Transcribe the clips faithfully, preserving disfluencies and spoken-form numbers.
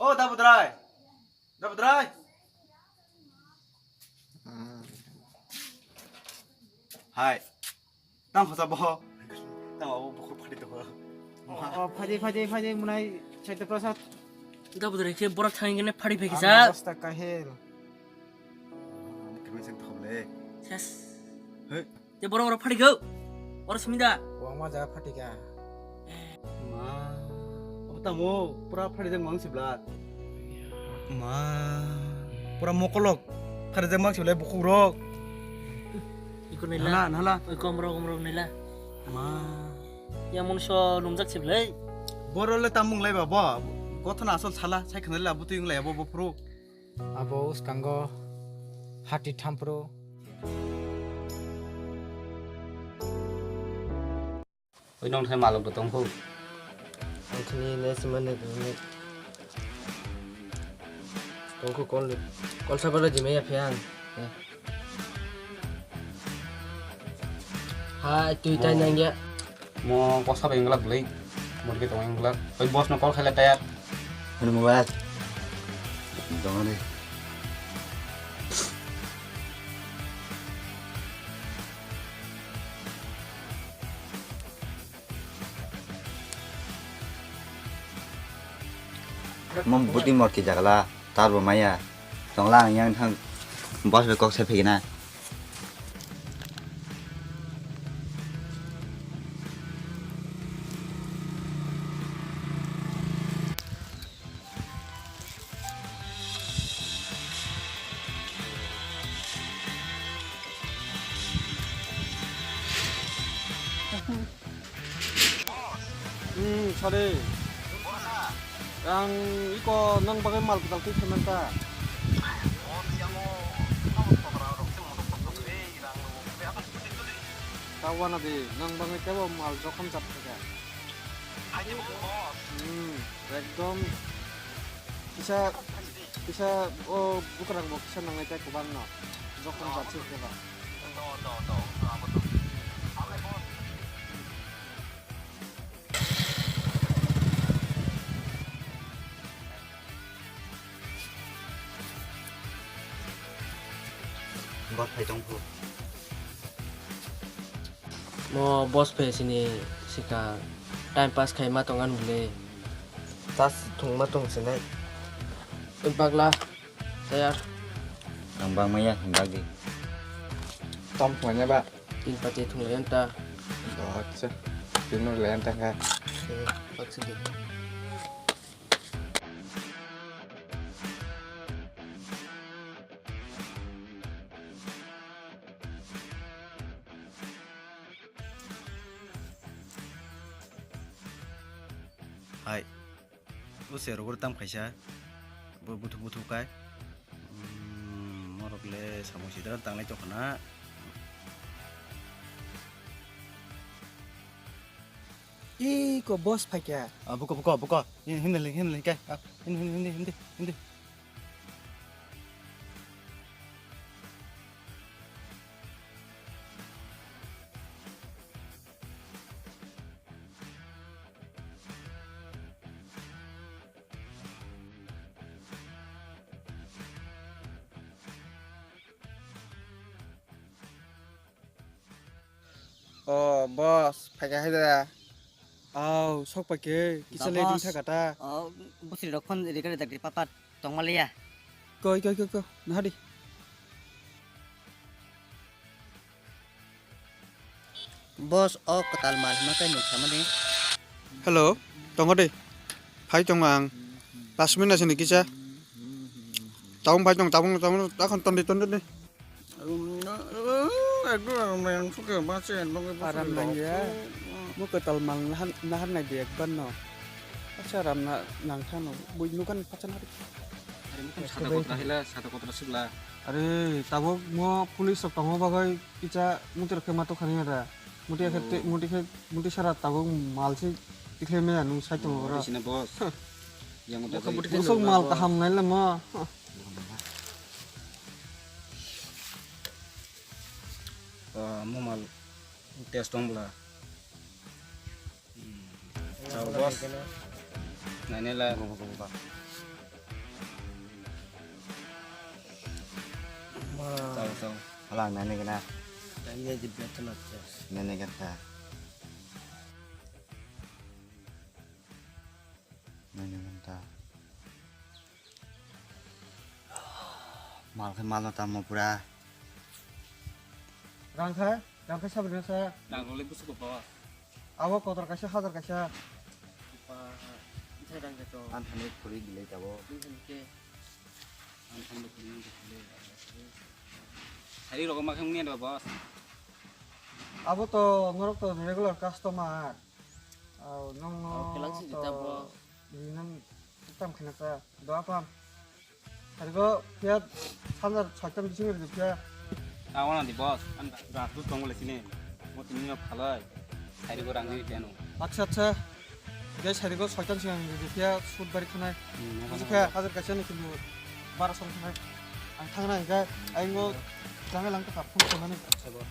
O Dabudrai. Dabudrai. Hai. Tang khosa bo. Tang abo bukhuk phadi to. O phadi phadi phadi munai Chaitya Prasad. Dabudrai khe borak thangwi kene phadi phai kisa. Basta kahel. Kemai sak thok le. Ses. Hey. Te borok borok phadi go. Oro sumida. Wangma jaga phadi ka. Ma. Obo tamo pura phadi jang mang sibla. Ma. Pura mokolok. Phadi jang mang sibla bukhuk rok. Iko nila. Nala, nala. Oi komrok komrok nila. Ma. Ya munso lumjak siblai. Boro le tamung lai ba bo. Gothona asol sala sai khna le abu tuyung lai abo bo phuru. Abo uskango hati thampro. Oi nong thai malok bo tongkho. Ang thini ne simane tongni. Tongkho kol, kol sabala jime ya phiang. Ha, tui tai nang ya. Mo kosa bai wngla bwlai. Mo dike tongo wngla. Oi boss no call khaila tayar. Hwnwi mobile. Dongani. Mo buti morki jagala, tarbo maya. Tongla ang yang thang boss bai kok sai phigina. Hmm, sorry. Ang iko nang bagwi mal kwtal twi phaimanta. Ta wana di, nang bagwi tebo mal jokhom jat thaka. Hmm, ekdom kisa, kisa o bukrang bo kisa nangnai ta kwbang no. Jokhom jat se kwbang. Boss phai tong phu. Mo boss phai sini sika time pass khai ma tong an bwle. Tas thung ma tong sinai. Bagla tayar. Ang bang maya bagdi. Tom thung manya ba. Tin pati thung layan ta. Acha. Tin layan ta ka. Baksa di. Hai. O se rogor tam khaisa. Bo buthu buthu kai. Hmm, morok le samung sidra tangnai tokna. Iko boss phaikha. Ah, buko, buko, buko. Hin, hin, hin, hin, hin, kai. Ah, hin, hin, hin, hin, hin. O boss, phaikha hai da. Au, sok paikhe, kisa le ding thaka ta. O, bwswrwi rok phone rika rika kri papa tongma liya. Koi, koi, koi, koi, nahadi. Boss, o kwtal mal hima kai nuk sama de. Hello, tongo de. Phai tongo ang. Last minute sini kisa. Tabung phai tong, tabung, tabung, takhon tondi, tondi, tondi. Aram nangya. Mo kwtal mal nahan, nahan nai di ekbar no. Acha aram na nang thano. Bui nukan pachan hari. Are mo sata kotra hila, sata kotra sibla. Are tabuk mo police rok tongma bagwi kisa muti rok khe matok khani ada. Muti khe, muti khe, muti sara tabuk mal se tikhle me anu sai tongo oro. Sini boss. Yang udah. Musuk mal kaham nai le mo. Ah, mo mal test tong bla. Chao boss. Nai nai la. Buka, buka, buka. Tau, tau. Hala, nani gana. Nani di betul aja. Nani gana. Nani gana. Mal khe mal no tamo pura. Rang khe, rang khe sabri sa. Nang role busu ko ba. Abo kotor kaisa, hajar kaisa. Ba, ithai rang khe to. An thani khuri gilai tabo. Bini thani khe. An thani khuri gilai. Hari rok ma khe ungni ba boss. Abo to norok to regular customer. Au, nong no. Au, kelang si to jita bo. Ri nang tam khina cha. Doa pam. Hari go phiya sanjar soitam bising ri phiya. Awana di boss, an da tu tong le sini. Mo tini no phalai. Hari go rang ni keno. Acha, acha. Guys, hari go soitam sing ang ri phiya sut bari khana. Hmm, buji kha, hajar kaisa ni kintu bara song khana. Ang thangna ga, ang go jangai lang ta phone khana ni. Acha boss.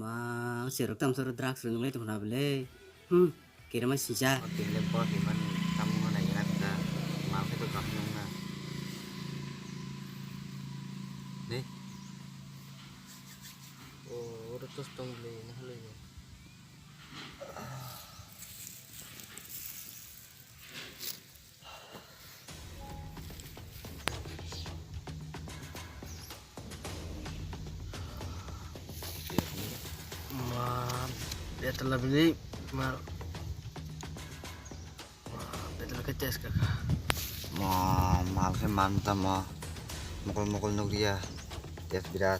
Ma, serok tam soro drugs rwng lai tongna bele. Hmm, kere ma sija. O tile bo himan tamung nai rak ta. Ma khe to kap nung na. Ne? O, oro tos tong bele, na halai no. Ma, betul lah bini, ma, ma, betul lah ketes kakak. Ma, mal khe man tamo, mokol mokol nukliya, tes birat.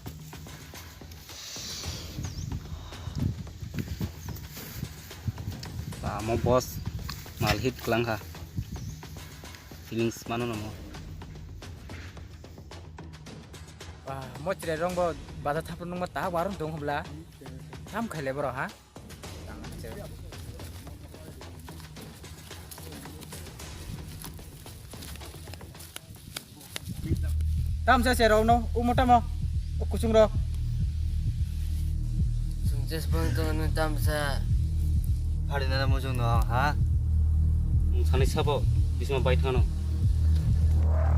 Tamo boss mal hit klang kha. Feelings mano namo. Wah, mo chire rong bo bada thapur nung ma ta warung dong hobla. Tham khaile boro ha. Tamsa se rok no, umo tamo, o kusung rok. Sungches bang to no tamsa. Hari nana mujung no, ha? Sani sabo, bisma bai thano.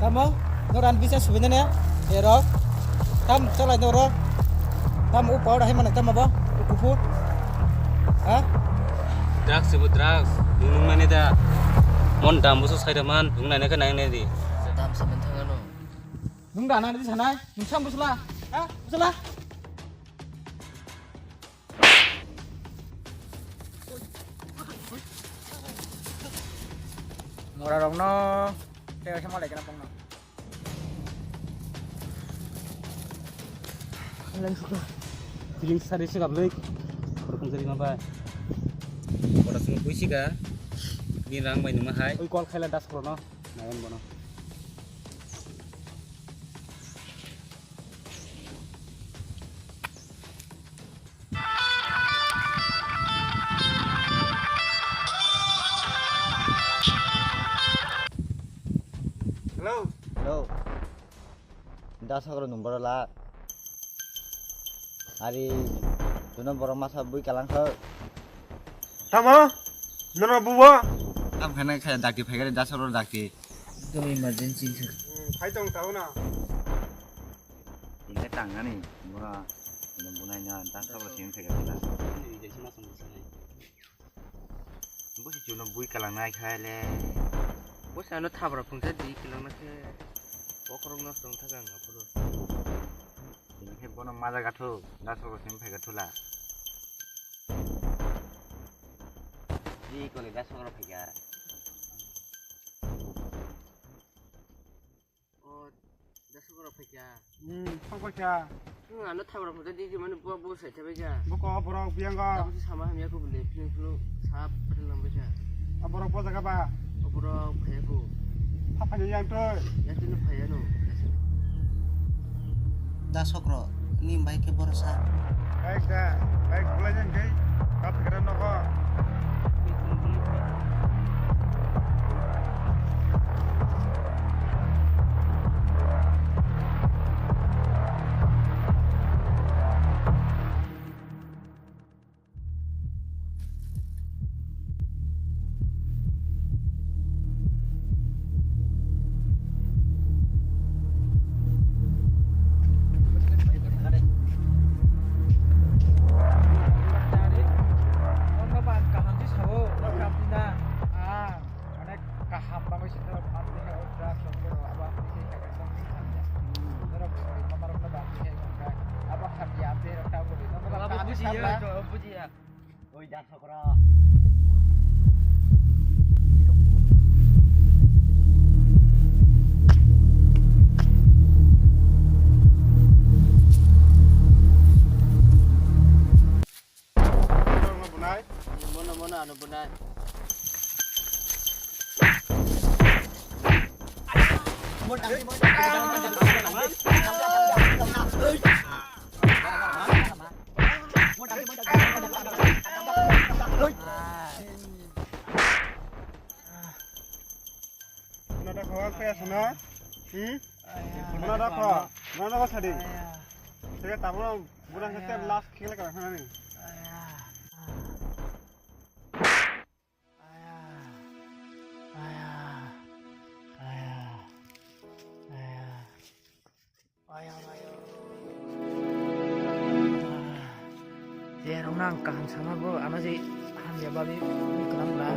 Tamo, no ran bisa subina ne, e rok. Tam chalai no rok. Tam u powder hai mana tam abo, u kuphur. Ha? Drugs ibo drugs. Nung nung nani da. Mon dam busu sai da man, nung nani khe nang nai di. Dam saman thang ano. Nung da nani di sanai, nung sam busla. Ha? Busla. Mora rok no, tei khe malai kana pong no. Lang suka. Feeling sari suka blik. Berkong jadi ngapa? Kota sungguh puisi ka. Ni rang bai numa hai. Oi call khaila das pro no. Nayan bono. Hello. Hello. Da sokro number la. Ari, tuno borok masa bui kalang kho. Tamo? Nono bubo? Tam khana kha dakti phai gari da sokro dakti. Ekdom emergency sir. Hmm, phai tong tao na. Ini tang ani, mura, ini bunai na, da sokro sini phai gari da. Busi chuno bui kalang nai khai le. Busi ano thabra phungsa di kilang na khe. Bokhorok nosto wng thak ang aphuru. Tini khe bono maja gathuk, da sokro sini phai gathula. Di kole da sokro phai ga. O, da sokro phai kha. Hmm, phai kha. Hmm, ano thabra phai di di mani bo bo sai thabai kha. Bo ko borok biyango. Tamo se sama hamya ko bole, philung philung sap patil lang bai kha. A borok bo jaga ba. O borok phai ko. Pha phai yang to. Ya tino phai ano. Da sokro, ni bai ke borosa. Baik da, baik bulai yang kai. Kap kira noko. Abo bujiya, abo bujiya. Oi, jar sokro. Mono, mono, ano bunai. Muna da kho, kaya sana? Hmm? Muna da kho, muna da kho sadi. Tege tablo, muna kete last khel kara khana ni. Jerokno ang kaham sama bo, ano je hamya babi wngkha na.